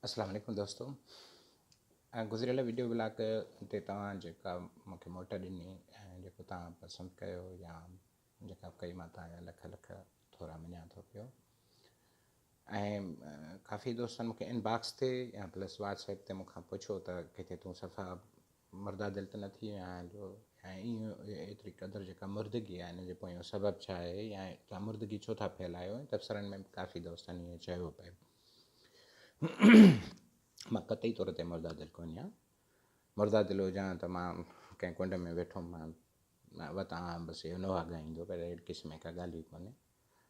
اسلام عليڪم دوستو گذريل وڊيو بلاگ تي توهان جيڪا مون کي موٽ ڏني ۽ جيڪو توهان پسند ڪيو يا جيڪا ڪئي مان توهان جا لک لک ٿورا مڃان ٿو پيو ۽ ڪافي دوستن مون کي ان باڪس تي يا پلس واٽس ايپ تي مون کان پڇيو ته ڪٿي تون صفا مرده دل ته نه ٿي ويا آهيان جو ۽ ايتري قدر جيڪا مردگي آهي ان جي پويان سبب ڇا آهي يا توهان مردگي ڇو ٿا ڦهلايو ۽ تبصرن ۾ به ڪافي دوستن ائين چيو پئي. مان قطعي طور تي مرده دل ڪونه آهيان. مرده دل هجان ته مان ڪنهن ڪنڊ ۾ ويٺو مان وتان بس اهو نوحا ڳائيندو پر اهڙي قسم جي ڪا ڳالهه ئي ڪونهي.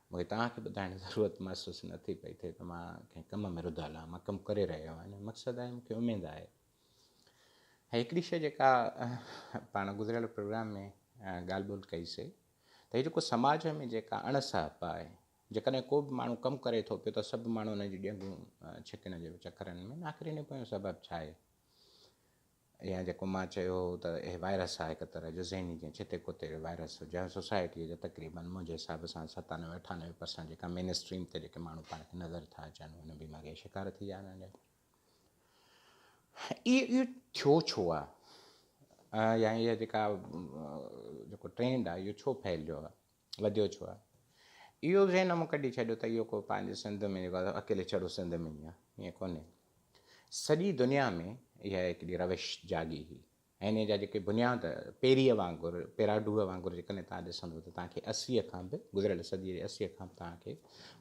مون کي توهان کي ٻڌائڻ جي ضرورت محسوس نه ٿي پئي ٿئي ته مان ڪنهن ڪم ۾ رڌل آهيان. مان ڪم ڪري رهيو آهيان. مقصد آهي مون کي اميد آهي. ۽ هڪڙي شيء جيڪا پاڻ گذريل پروگرام ۾ ڳالهه ٻولهه ڪئي سي ته هي جيڪو سماج ۾ جيڪا اڻ سهپ آهي جيڪڏهن ڪو به ماڻهو ڪم ڪري ٿو پيو ته سڀ ماڻهو ان جون ڄنگهون ڇڪڻ جي چڪرن ۾ آخر ان پويون سبب ڇا آهي يا جيڪو مان چيو هو ته هي وائرس آهي هڪ طرح جو ذهني جيئن ڇتي ڪتي جو وائرس هجي سوسائٽيء جا تقريبن منهنجي حساب سان ستانوي اٺانوي پرسنٽ جيڪا مين اسٽريم تي جيڪي ماڻهو پاڻ کي نظر ٿا اچن ان بيماريء جو شڪار ٿي ويا آهن. اهو ٿيو ڇو آ يا اها جيڪا جيڪو ٽرينڊ آ اهو ڇو ڦهليو آ وڌيو ڇو آ اهو ذهن مون ڪڍي ڇڏيو ته اهو ڪو پنهنجي سنڌ ۾ جيڪو آ اڪيلي ڇڙو سنڌ ۾ ئي آ ائين ڪونهي سڄي دنيا ۾ اها هڪڙي روش جاڳي هئي ۽ ان جا جيڪي بنياد پيريء وانگر پيراڊوء وانگر جيڪڏهن توهان ڏسندو ته توهان کي اسيء کان به گذريل صديء جي اسيء کان به توهان کي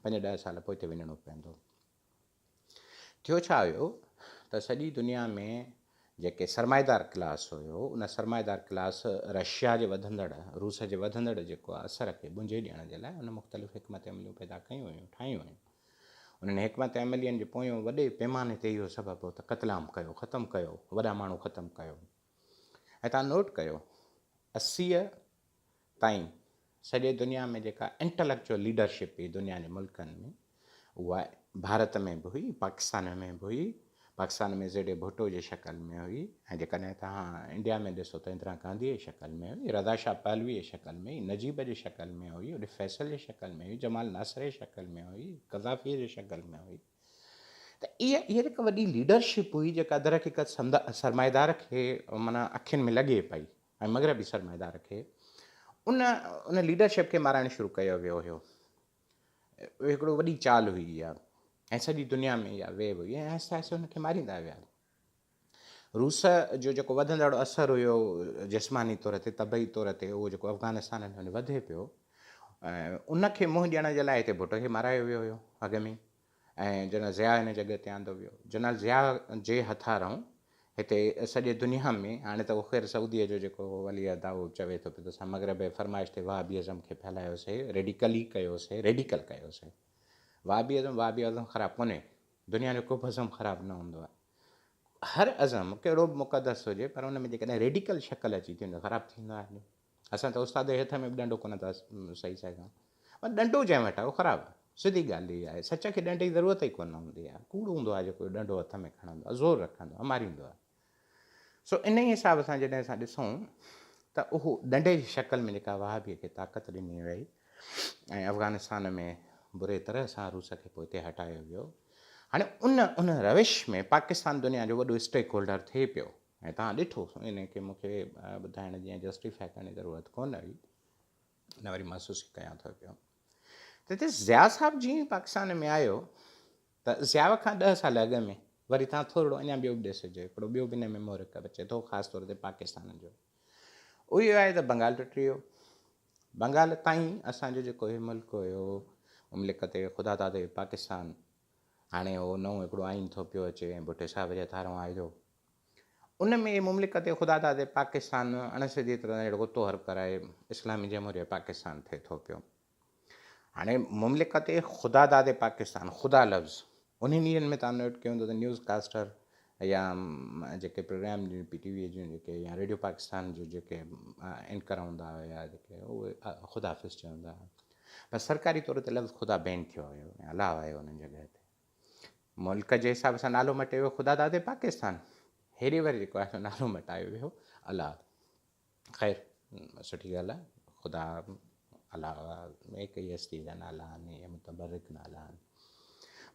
پنج ڏهه سال پوئتي وڃڻو پوندو. ٿيو ڇا هيو ته سڄي دنيا ۾ جيڪي سرمائيدار ڪلاس هيو ان سرمائيدار ڪلاس رشيا جي وڌندڙ روس جي وڌندڙ جيڪو اثر کي ٻنجي ڏيڻ جي لاء ان مختلف حڪمت عمليون پيدا ڪيون هيون ٺاهيون هيون انهن حڪمت عملين جي پويون وڏي پيماني تي اهو سبب هو ته قتلام ڪيو ختم ڪيو وڏا ماڻهو ختم ڪيو ۽ تان نوٽ ڪيو اسيء تائين سڄي دنيا ۾ جيڪا انٽليڪچوئل ليڊرشپ هئي دنيا جي ملڪن ۾ اها ڀارت ۾ به هئي، پاڪستان ۾ به هئي، پاڪستان ۾ زيڊ اي ڀٽو جي شڪل ۾ هئي ۽ جيڪڏهن توهان انڊيا ۾ ڏسو ته اندرا گانڌي جي شڪل ۾ هئي، رضا شاهه پهلوي جي شڪل ۾ هئي، نجيب جي شڪل ۾ هئي، اوڏي فيصل جي شڪل ۾ هئي، جمال ناصر جي شڪل ۾ هئي، قذافي جي شڪل ۾ هئي. ته اها اها جيڪا وڏي ليڊرشپ هئي جيڪا درحقيقت سرمائيدار کي معنيٰ اکين ۾ لڳي پئي ۽ مغربي سرمائيدار کي ان ان ليڊرشپ کي مارائڻ شروع ڪيو ويو هيو. هڪڙو وڏي چال هئي اها ۽ سڄي دنيا ۾ اها ويو هئي ۽ آهستي آهستي ان کي ماريندا ويا. روس جو جيڪو وڌندڙ اثر هيو جسماني طور تي طبعي طور تي اهو جيڪو افغانستان ۾ وڌي پيو ان کي منهن ڏيڻ جي لاء هتي ڀٽو کي مارايو ويو هيو اڳ ۾ ۽ جنرل ضياء هن جڳهه تي آندو ويو. جنرل ضياء جي هٿارئون هتي سڄي دنيا ۾ هاڻي ته اهو خير سعوديء جو جيڪو ولي عهد آهي اهو چوي ٿو پيو ته اسان مغرب جي فرمائش تي وهابي ازم کي ڦهلايوسي، ريڊيڪلي ڪيوسي، ريڊيڪل ڪيوسي. وهابي ازم وهابي ازم خراب ڪونهي. دنيا جو ڪوبه ازم خراب نه هوندو آهي. هر ازم ڪهڙو به مقدس هجي پر ان ۾ جيڪڏهن ريڊيڪل شڪل اچي ٿي وڃي ته خراب ٿيندو آهي. اسان ته استاد جي هٿ ۾ به ڏنڊو ڪونه ٿا سهي سگهون. پر ڏنڊو جنهن وٽ آهي اهو خراب آهي. سڌي ڳالهه اها آهي. سچ کي ڏنڊي جي ضرورت ئي ڪونه هوندي آهي. ڪوڙ هوندو آهي جيڪو ڏنڊو هٿ ۾ کڻندو آهي، زور رکندو آهي، ماريندو آهي. سو انهيء حساب سان جڏهن اسان ڏسون ته اهو ڏنڊي جي شڪل ۾ جيڪا وهابيء کي طاقت ڏني وئي ۽ افغانستان ۾ بري طرح سان روس کي پوئتي هٽايو ويو. هاڻي ان ان روش ۾ پاڪستان دنيا جو وڏو اسٽيڪ هولڊر ٿئي پيو. ۽ توهان ڏٺو ان کي مون کي ٻڌائڻ جي ۽ جسٽيفائي ڪرڻ جي ضرورت ڪونه هئي نه وري محسوس ئي ڪيان ٿو پيو ته هتي ضياء صاحب جيئن ئي پاڪستان ۾ آيو ته ضياء کان ڏهه سال اڳ ۾ وري توهان ٿورڙو اڃا ٻيو به ڏسجو هڪڙو ٻيو به ان ۾ محرڪ اچي ٿو خاص طور تي پاڪستان جو اهو آهي ته بنگال ٽٽي ويو بنگال تائين اسانجو جيڪو هي ملڪ هيو مملڪت خدا داد پاڪستان هاڻي اهو نئون هڪڙو آئين ٿو پيو اچي ۽ ڀٽي صاحب جي هٿارئون آيو ان ۾ مملڪت خدا داد پاڪستان اڻ سڌي طرح اهڙو ڪتو هر ڪرائي اسلامي جمهوريه پاڪستان ٿئي ٿو پيو. هاڻي مملڪت خدا داد پاڪستان خدا لفظ انهن ڏينهن ۾ تان نوٽ ڪيو هوندو ته نيوز ڪاسٽر يا جيڪي پروگرام جون پي ٽي وي جون جيڪي يا ريڊيو پاڪستان جو جيڪي اينڪر هوندا هيا جيڪي اهي خدا حافظ چوندا هيا پر سرڪاري طور تي لفظ خدا بين ٿيو هيو ۽ الله آيو انهن جڳهه تي. ملڪ جي حساب سان نالو مٽيو ويو خدا داد پاڪستان. هيڏي وري جيڪو آهي سو نالو مٽايو ويو الله. خير سٺي ڳالهه آهي خدا الله هڪ ئي هستي جا نالا آهن اهي متبرڪ نالا آهن.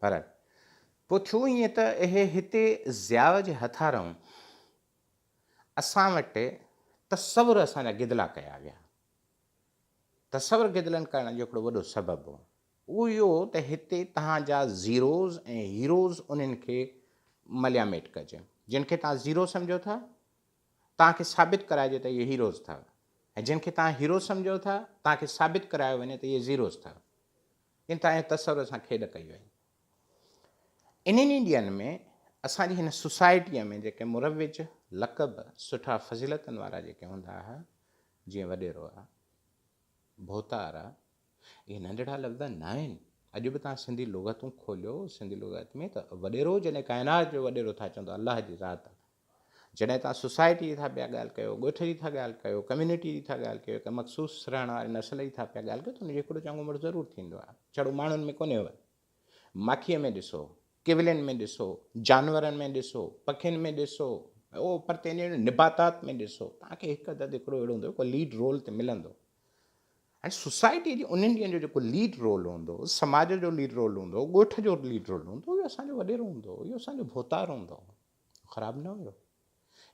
بهرحال. پوء ٿيو ائين ته اهي هتي ضياء جي هٿارئون اسان وٽ تصور اسان جا گدلا ڪيا ويا. تصور گدلن ڪرڻ جو هڪڙو وڏو سبب هو. اهو اهو هو ته هتي توهان جا زيروز ۽ هيروز انهن کي ملياميٽ ڪجي. جن کي توهان زيرو سمجهو ٿا، توهان کي ثابت ڪرائجي ته اهي هيروز اٿو ۽ جن کي توهان هيرو سمجهو ٿا، توهان کي ثابت ڪرايو وڃي ته اهي زيروز اٿو. ان توهان جي تصور سان کيڏ ڪئي وئي. انهن ئي ڏينهن ۾ اسان جي هن سوسائٽيء ۾ جيڪي مروج لقب سٺا فضيلتن وارا جيڪي هوندا ها، جيئن وڏيرو آ، ڀوتار آ، اهي ننڍڙا لفظ ناهن. اڄ به توهان سنڌي لغتون کوليو، سنڌي لغت ۾ ته وڏيرو جڏهن ڪائنات جو وڏيرو ٿا چون ته الله جي ذات آ. جڏهن توهان سوسائٽي جي ٿا پيا ڳالهه ڪيو، ڳوٺ جي ٿا ڳالهه ڪيو، ڪميونٽي جي ٿا ڳالهه ڪيو، هڪ مخصوص رهڻ واري نسل جي ٿا پيا ڳالهه ڪيو ته ان جو هڪڙو چڱو مڙس ضرور ٿيندو آهي. ڇڙو ماڻهن ۾ ڪونهي هو. ماکيء ۾ ڏسو، ڪولين ۾ ڏسو، جانورن ۾ ڏسو، پکين ۾ ڏسو، او پرتي نباتات ۾ ڏسو، توهان کي هڪ عدد هڪڙو اهڙو هوندو جيڪو ليڊ رول تي ملندو. ۽ سوسائٽيء جي انهن ڏينهن جو جيڪو ليڊ رول هوندو هو، سماج جو ليڊ رول هوندو هو، ڳوٺ جو ليڊ رول هوندو هو، اهو اسان جو وڏيرو هوندو هو، اهو اسان جو ڀوتار هوندو هو. خراب نه هيو.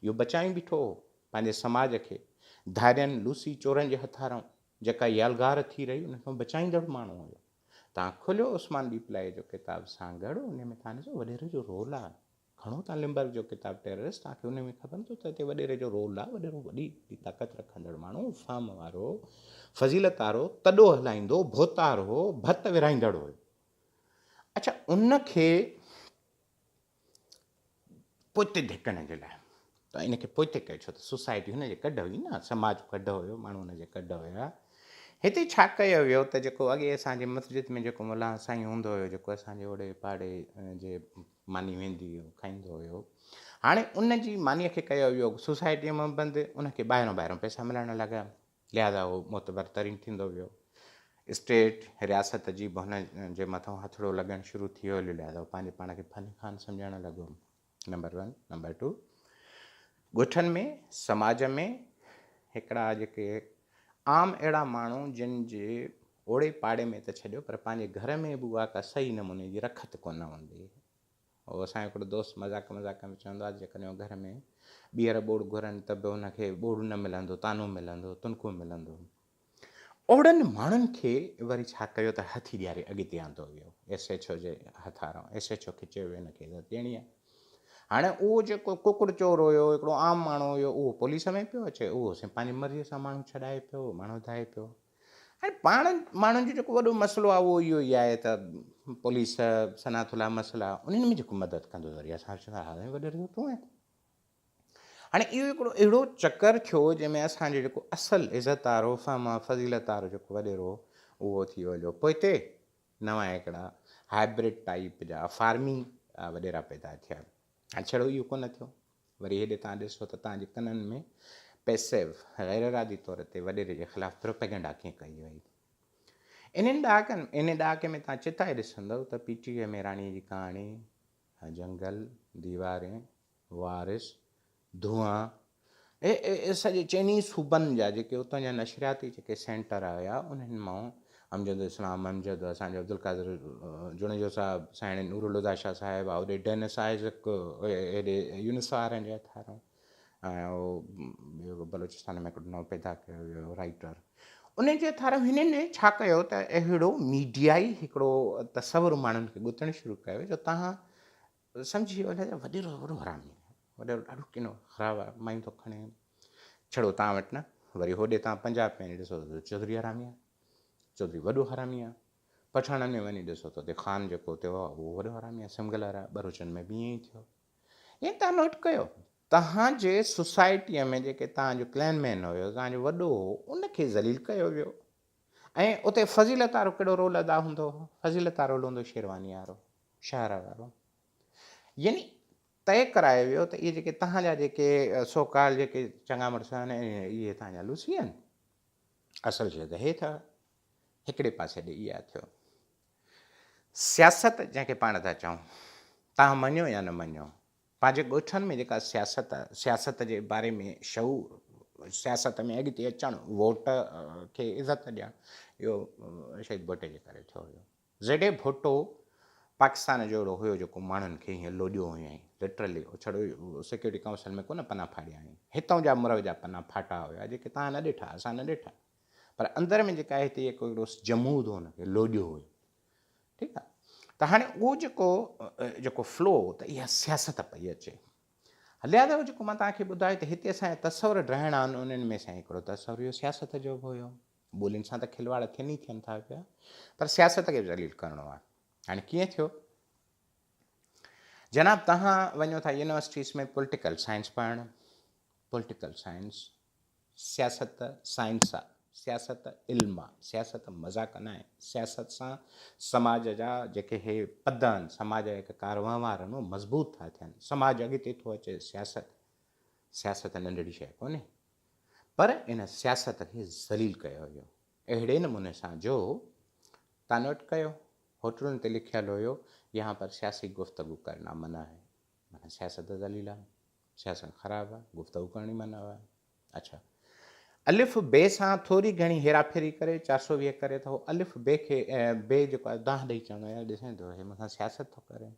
اهو بچايون بيٺو هو پنهنجي سماج کي ڌارين لوسي چورن جي هٿارئون جيڪا يلغار ٿي رهي ان کان بچائيندڙ ماڻهو هيو. توهان کوليو عثمان ڏيپلائي جو ڪتاب سانگهڙ ان ۾ توهان ڏسو وڏيري جو رول آ. کڻو توهان لمبرگ جو ڪتاب ٽيررسٽ توهان کي ان ۾ کپندو ته هتي وڏيري جو رول آ. وڏيرو وڏي طاقت رکندڙ ماڻهو، فهم وارو، فضيلت وارو، تڏو هلائيندو، ڀوتار هو، ڀت ورهائيندڙ هيو. اڇا ان کي پوئتي ڌڪڻ جي لاء ته ان کي پوئتي ڪيو ڇو ته سوسائٽي هن جي ڪڍ هئي نه سماج ڪڍ هيو ماڻهو هن جي ڪڍ هيا هتي ڇا ڪيو ويو ته جيڪو اڳي اسان جي مسجد ۾ جيڪو ملا سائين هوندو هيو جيڪو اسان جي اوڙي پاڙي جي ماني ويندي کائيندو هيو هاڻي ان جي مانيء کي ڪيو ويو سوسائٽيء مان بند ان کي ٻاهران ٻاهران پئسا ملڻ لڳا لهٰذا هو معتبر ترين ٿيندو ويو. اسٽيٽ، رياست، جي به هن جي مٿان هٿڙو لڳڻ شروع ٿي ويو هليو لهٰذا هو پنهنجي پاڻ کي فن خان سمجهڻ لڳو. Number one. نمبر ٽو ڳوٺن ۾ سماج ۾ هڪڙا جيڪي عام اهڙا ماڻهو جن جي اوڙي پاڙي ۾ ته ڇڏيو پر پنهنجي گهر ۾ به اها ڪا صحيح نموني جي رکت ڪونه هوندي هئي. هو اسان جو هڪڙو دوست مذاق مذاق ۾ چوندو آهي ته جيڪڏهن هو گهر ۾ ٻيهر ٻوڙ گهرن ته به هن کي ٻوڙ نه ملندو، طعنو ملندو، تنڪو ملندو. اهڙن ماڻهن کي وري ڇا ڪيو ته هٿي ڏياري اڳتي آندو ويو. ايس ايڇ او جي هٿاران ايس ايڇ او کي چيو ويو هن کي عزت ڏيڻي آهي. هاڻي اهو جيڪو ڪڪڙ چور هيو، هڪڙو عام ماڻهو هيو، اهو پوليس ۾ پيو اچي، اهو سين پنهنجي مرضيء سان ماڻهو ڇڏائي پيو، ماڻهو ڌائي پيو. هاڻي پاڻ ماڻهن جو جيڪو وڏو مسئلو آهي اهو اهو ئي آهي ته پوليس ثنا ٿلا مسئلا انهن ۾ جيڪو مدد ڪندو وري اسان چوندا ها سائين وڏيرو تون آهين. هاڻي اهو هڪڙو اهڙو چڪر ٿيو جنهن ۾ اسان جو جيڪو اصل عزت وارو فهم فضيلت وارو جيڪو وڏيرو اهو ٿي ويو هليو پوئتي نوان هڪڙا هائبرڊ ٽائيپ جا فارمي وڏيرا پيدا ٿيا. هاڻي ڇڙو اهو ڪونه ٿيو وري هيڏي توهان ڏسو ته توهان جي ڪنن ۾ پيسيو، غير ارادي طور تي وڏيري جي خلاف پروپيگنڊا ڪيئن ڪئي وئي. انهن ڏهاڪن، انهي ڏهاڪي ۾ توهان چتائي ڏسندؤ ته پي ٽي وي ۾ راڻي جي ڪهاڻي، جنگل، ديوارين، وارث، ڌوئان، اهي سڄي چئني صوبن جا جيڪي اتان جا نشرياتي جيڪي سينٽر هيا انهن مان امجد اسلام امجد اسان جو عبدالقادر جوڻيجو صاحب سائڻ نور الهديٰ شاهه صاحب هوڏي ڊينس آئزڪ هيڏي يونس وارن جي هٿاران ۽ ٻيو بلوچستان ۾ هڪڙو نئون پيدا ڪيو ويو رائٽر ان جي هٿاران هنن ڇا ڪيو ته اهڙو ميڊيائي هڪڙو تصور ماڻهن کي ڳتڻ شروع ڪيو جو تهان سمجهي ويو ته وڏيرو وڏو حرامي آهي، وڏيرو ڏاڍو ڪنو خراب آهي، مايون ٿو کڻي، ڇڙو تان وٽ نه، وري هوڏي تان پنجاب ۾ وڃي ڏسو ته چوڌري حرامي آهي، چوڌري وڏو حرامي آهي، پٺاڻن ۾ وڃي ڏسو ته اتي خان جيڪو اتي هو اهو وڏو حرامي آهي، سمگلر آهي، ٻروچن ۾ به ائين ئي ٿيو. ائين تان نوٽ ڪيو، تهان جي سوسائٽيء ۾ جيڪي تهان جو ڪلين مين هيو، تهان جو وڏو هو، ان کي ذليل ڪيو ويو ۽ اتي فضيلت وارو ڪهڙو رول ادا هوندو هو؟ فضيلت وارو رول هوندو شيرواني وارو. شهر وارو يعني طئي ڪرايو ويو ته اهي جيڪي توهان جا جيڪي سو ڪال جيڪي چڱا مڙس آهن اهي توهان جا لوسي آهن اصل شيء ته هي اٿو هڪڙي پاسي ڏي اها ٿيو سياست جنهن کي پاڻ ٿا چئون توهان مڃو يا نه مڃو پنهنجي ڳوٺن ۾ جيڪا سياست سياست جي باري ۾ شعور سياست ۾ اڳتي اچڻ ووٽ کي عزت ڏيڻ اهو شهيد ڀٽي جي ڪري ٿيو هيو زيڊ اي ڀٽو پاڪستان جو اهڙو هيو جيڪو ماڻهن کي هيئن لوڏيو هيائين لٽرلي ڇڙو سيڪيورٽي ڪائونسل ۾ ڪونه پنا ڦاڙيا هيائين هتئون جا مروجا پنا ڦاٽا هيا جيڪي توهان نه ڏٺا اسان نه ڏٺا پر اندر ۾ جيڪا هتي هڪ اهڙو جمود هو ان کي لوڏيو هيو ٺيڪ آ ته هاڻي اهو جيڪو جيڪو فلو ته اها سياست پئي اچي هليا ته جيڪو مان توهان کي ٻڌايو ته هتي اسان جا تصور ڊهڻا آهن انهن ۾ سائين هڪڙو تصور اهو سياست جو به هيو ٻولين سان ته کلواڙ ٿين ئي ٿين ٿا پيا پر سياست کي به ذليل ڪرڻو آهي. هاڻي ڪيئن ٿيو؟ جناب توهان وڃو ٿا يونيورسٽيز ۾ پوليٽيڪل سائنس پڙهڻ، پوليٽيڪل سائنس سياست سائنس آ، سياست علم آ، سياست مذاق نه آهي، سياست سان سماج جا جيڪي هي پد آهن، سماج جا جيڪي ڪار وهنوار آهن اهي مضبوط ٿا ٿين، سماج اڳتي ٿو اچي، سياست سياست ننڍڙي شيء ڪونهي. پر ان سياست کي ذليل ڪيو ويو اهڙي نموني سان جو تان نوٽ ڪيو هوٽلن تي لکيل هيو يهان پر سياسي گفتگو ڪرنا منع هي معنيٰ سياست ذليل آهي سياست خراب آهي گفتگو ڪرڻي منع آهي اڇا الف بي سان ٿوري گهڻي هيرا ڦيري ڪري 420 ڪري ته هو الف بي کي بي جيڪو آهي دانهن ڏئي چوندو يار ڏسين ٿو هي مون سان سياست ٿو ڪري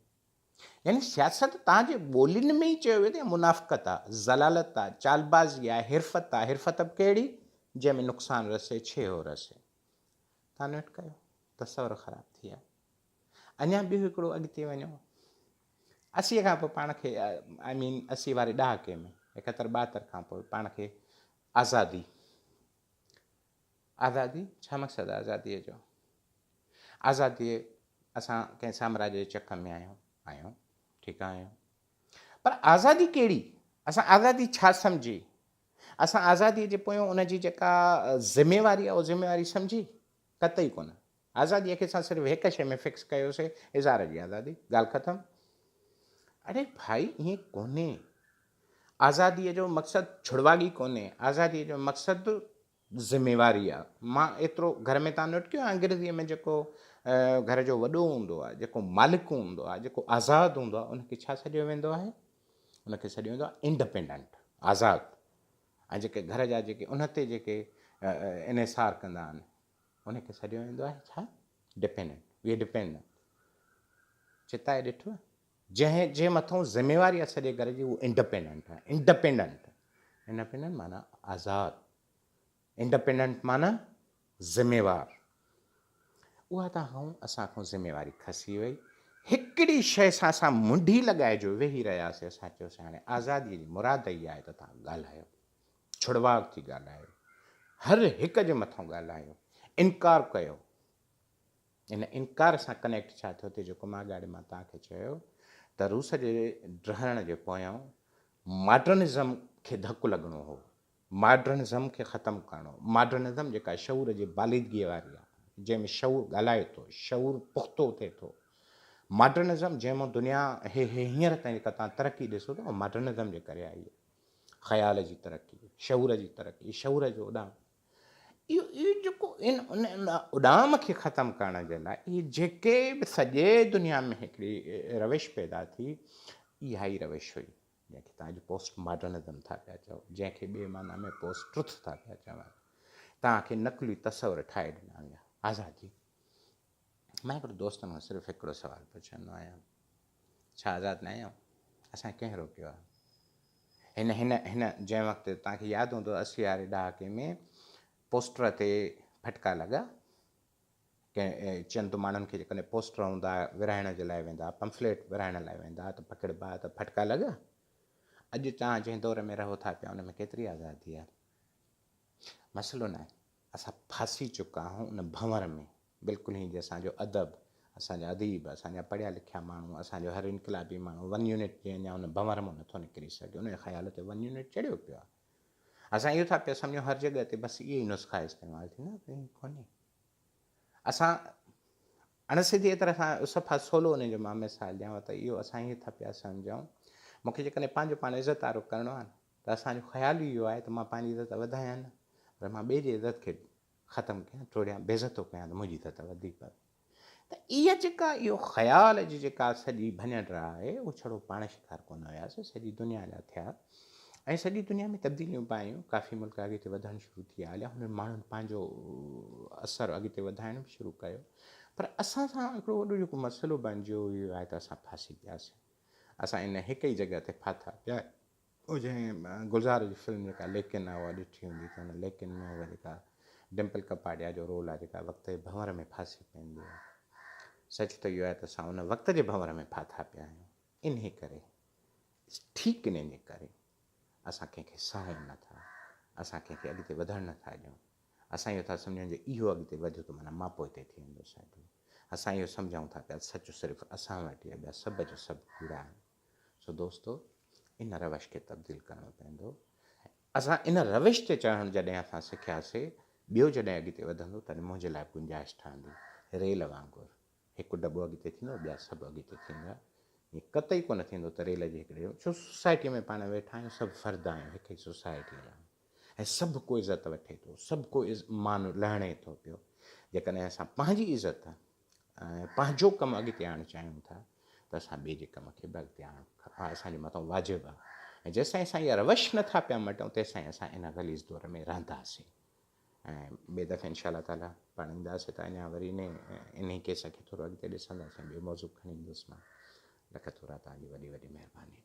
يعني سياست توهان جي ٻولين ۾ ئي چيو ويو ته اها منافقت آ، ضلالت آ، چالبازي آ، حرفت آ، حرفت به ڪهڙي جنهن ۾ نقصان رسي، ڇيهو رسي. توهان نوٽ ڪيو تصور خراب ٿي ويا. اڃا ٻيو هڪڙو اڳتي وڃو اسي کان پوء پاڻ کي آء مين اسي واري ڏهاڪي ۾ ايڪهتر ٻاهتر کان پوء پاڻ کي آزادي آزادي ڇا مقصد آ آزاديء جو؟ آزاديء اسان ڪنهن سامراج جي چڪ ۾ آهيون؟ آهيون ٺيڪ آهيون پر آزادي ڪهڙي؟ اسان آزادي ڇا سمجهي؟ اسان آزاديء جي پويان ان جي جيڪا ذميواري آهي اها ذميواري سمجهي؟ قطعي ڪونه. آزاديء کي اسان صرف هڪ شيء ۾ فڪس ڪيوسي اظهار جي آزادي ڳالهه ختم. اڙي ڀائي ائين ڪونهي. آزاديء جو مقصد ڇڙواڳي ڪونهي. آزاديء جو مقصد ذميواري آ. مان ايترو گهر ۾ تان نوٽ ڪيو آ انگريزيء ۾ جيڪو گهر جو وڏو هوندو آ، جيڪو مالڪ هوندو آ، جيڪو آزاد هوندو آ ان کي ڇا سڏيو ويندو آهي؟ ان کي سڏيو ويندو آ انڊپينڊنٽ، آزاد. ۽ جيڪي گهر جا جيڪي ان تي جيڪي انحصار ڪندا آهن ان کي سڏيو ويندو آهي ڇا؟ Dependent, V dependent. چتائي ڏٺو؟ جنهن جي مٿئون ذميواري آهي سڄي گهر جي اهو انڊپينڊنٽ آهي. انڊپينڊنٽ، انڊپينڊنٽ معنيٰ آزاد، انڊپينڊنٽ معنيٰ ذميوار. اها ته هون اسان کان ذميواري کسي وئي. هڪڙي شيء سان اسان منڍي لڳائي جو ويهي رهياسين، اسان چيوسين هاڻي آزاديء جي مراد اها آهي ته توهان ڳالهايو، ڇڙواڳ ٿي ڳالهايو، هر هڪ جي مٿئون ڳالهايو، انڪار ڪيو. ان انڪار سان ڪنيڪٽ ڇا ٿيو ٿي جيڪو مان اڳاڙي مان توهان کي چيو ته روس جي ڊهڻ جي پويان ماڊرنزم کي ڌڪ لڳڻو هو، ماڊرنزم کي ختم ڪرڻو هو. ماڊرنزم جيڪا شعور جي باليدگيء واري آهي، جنهن ۾ شعور ڳالهائي ٿو، شعور پختو ٿئي ٿو. ماڊرنزم جنهن مان دنيا هي هينئر تائين جيڪا توهان ترقي ڏسو ٿا اها ماڊرنزم جي ڪري آئي آهي. خيال جي ترقي، شعور جي ترقي، شعور جو اڏام. اهو اهو جيڪو ان ان اڏام کي ختم ڪرڻ جي لاء اهي جيڪي به سڄي دنيا ۾ هڪڙي روش پيدا ٿي اها ئي روش هئي جنهن کي توهان اڄ پوسٽ ماڊرنزم ٿا پيا چئو جنهن کي ٻي معنيٰ ۾ پوسٽ ٽروٿ ٿا پيا چون توهان کي نقلي تصور ٺاهي ڏنا ويا آزادي مان هڪڙو دوستن کان صرف هڪڙو سوال پڇندو آهيان ڇا آزاد نه آهيون؟ اسان کي ڪنهن روڪيو آهي؟ هن هن هن جنهن وقت توهان کي ياد هوندو اسي واري ڏهاڪي ۾ پوسٽر تي ڦٽڪا لڳا ڪنهن چند ماڻهن کي جيڪڏهن پوسٽر هوندا ورهائڻ جي لاء ويندا پمفليٽ ورهائڻ لاء ويندا ته پڪڙبا ته ڦٽڪا لڳا اڄ توهان جنهن دور ۾ رهو ٿا پيا ان ۾ ڪيتري آزادي آهي مسئلو ناهي اسان ڦاسي چڪا آهيون ان ڀنور ۾ بلڪل ائين جيئن اسان جو ادب، اسان جا اديب، اسان جا پڙهيا لکيا ماڻهو، اسان جو هر انقلابي ماڻهو ون يونٽ جي اڃا ان ڀنور مان نٿو نڪري سگهي، ان جي خيال تي ون يونٽ چڙهيو پيو آهي. اسان اهو ٿا پيا سمجهون هر جڳهه تي بس اهي ئي نسخا استعمال ٿيندا پر ائين ڪونهي. اسان اڻ سڌيء طرح سان صفا سولو ان جو مان مثال ڏيانو ته اهو اسان ائين ٿا پيا سمجهون مون کي جيڪڏهن پنهنجو پاڻ عزت وارو ڪرڻو آهي نه ته اسان جو خيال ئي اهو آهي ته مان پنهنجي عزت وڌايان نه پر مان ٻئي جي عزت کي ختم ڪيان، ٽوڙيان، بيعزتو ڪيان ته منهنجي عزت وڌي پوي. ته اها جيڪا اهو خيال جي جيڪا سڄي ڀڃ ڊاهه آهي اهو ڇڙو پاڻ شڪار ڪونه هياسي، سڄي دنيا جا ٿيا ۽ سڄي دنيا ۾ تبديليون به آيون، ڪافي ملڪ اڳتي وڌڻ شروع ٿي ويا هليا، هنن ماڻهن پنهنجو اثر اڳتي وڌائڻ به شروع ڪيو. پر اسان سان هڪڙو وڏو جيڪو مسئلو بڻجيو اهو آهي ته اسان ڦاسي پياسين. اسان ان هڪ ئي جڳهه تي ڦاٿا پيا آهيون. جنهن گلزار جي فلم جيڪا ليڪن آهي اها ڏٺي هوندي ته ان ليڪن ۾ اها جيڪا ڊمپل ڪپاڊيا جو رول آهي جيڪا وقت جي ڀنور ۾ ڦاسي پوندي آهي. سچ ته اهو آهي ته اسان ان وقت جي ڀنور ۾ ڦاٿا پيا آهيون. انهي ڪري ٺيڪ انهي جي ڪري اسان ڪنهن کي سهون نه ٿا، اسان ڪنهن کي اڳتي وڌڻ نه ٿا ڏيون. اسان اهو ٿا سمجهون جو اهو اڳتي وڌيو ته معنيٰ مان پوئتي ٿي ويندس هليو. اسان اهو سمجهون ٿا پيا ته سچ صرف اسان وٽ ئي آهي ٻيا سڀ جو سڀ ڪوڙا آهن. سو دوستو ان روش کي تبديل ڪرڻو پوندو. اسان ان روش تي چڙهڻ جڏهن اسان سکياسي، ٻيو جڏهن اڳتي وڌندو تڏهن منهنجي لاء به گنجائش ٺهندي. ريل وانگر هڪ ڊٻو اڳتي ٿيندو ٻيا سڀ اڳتي ٿيندا. ائين قطعي ڪونه ٿيندو ته ريل جي هڪڙي ڇو سوسائٽيء ۾ پاڻ ويٺا آهيون سڀ فرد آهيون هڪ ئي سوسائٽيء جا. ۽ سڀ ڪو عزت وٺي ٿو، سڀ ڪو مان لهڻي ٿو پيو. جيڪڏهن اسان پنهنجي عزت ۽ پنهنجو ڪم اڳتي آڻڻ چاهيون ٿا ته اسان ٻئي جي ڪم کي به اڳتي آڻڻ اسان جي مٿان واجب آهي ۽ جيستائين اسان اها روش نه ٿا پيا مٽيون تيستائين اسان ان غليظ دور ۾ رهنداسين ۽ ٻئي دفعي انشاء الله تعاليٰ پاڻ اينداسين ته اڃا وري انهي ڪيس کي ٿورو اڳتي ڏسنداسين ٻيو موضوع کڻي ايندس مان. لک ٿورا توهان جي وڏي وڏي مهرباني.